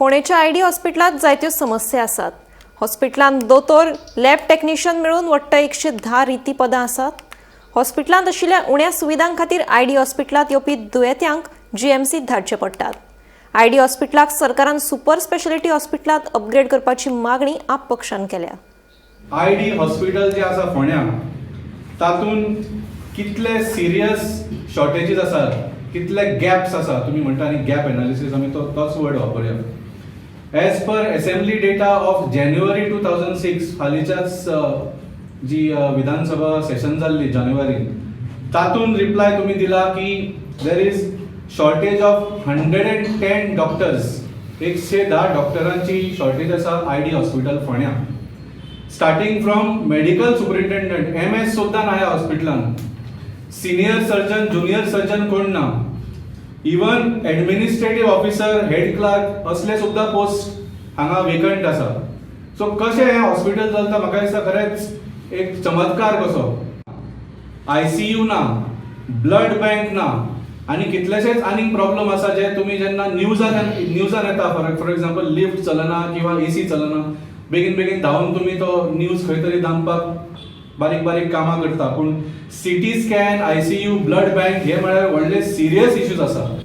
फोंडेच्या ID हॉस्पिटलांत जायत्यो समस्या आसात. हॉस्पिटलांत दोतोर, लॅब टेक्निशियन मेळून वट्ट 110 रिती पदां आसात. हॉस्पिटलांत आशिल्ल्या उण्या सुविधां खातीर आयडी हॉस्पिटलांत येवपी दुयेंत्यांक जीएमसीत धाडचे पडटात. आयडी हॉस्पिटलाक सरकारान सुपर स्पेशालिटी हॉस्पिटलांत अपग्रेड करपाची मागणी आप पक्षान केल्या. I D hospital जे आसा फोंड्या, तातूंत कितले सिरियस शॉर्टेजीस आसात, कितले गॅप्स आसा तुमी म्हणटा आनी गॅप एनालिसीस, आमी तो तोच वर्ड वापरुया. As per assembly data of January 2006, हालींच्याच जी विधानसभा सेशन जाल्ली जानेवारीन, तातूंत रिप्लाय तुमी दिला की there is shortage of 110 doctors. 110 डॉक्टरांची शॉर्टेज आसा I D hospital फोंड्या, starting from medical superintendent, MS सुद्दां ना ह्या हॉस्पिटलान, सिनियर सर्जन, ज्युनियर सर्जन कोण ना, even administrative officer, head clerk असले सुद्दां पोस्ट हांगा वेकंट आसा. सो कशें हें हॉस्पिटल चलता, म्हाका दिसता खरेंच एक चमत्कार कसो. आयसीयू ना, ब्लड बँक ना आनी कितलेशेच आनीक प्रॉब्लम आसा जे तुमी जेन्ना न्यूजान येता, फॉर एक्झाम्पल लिफ्ट चलना किंवा एसी चलना, बेगीन बेगीन धांवन तुमी तो न्यूज खंय तरी दामपाक बारीक बारीक कामां करता. पूण CT scan, ICU, blood bank हे म्हळ्यार व्हडले सिरियस इश्यूज आसा.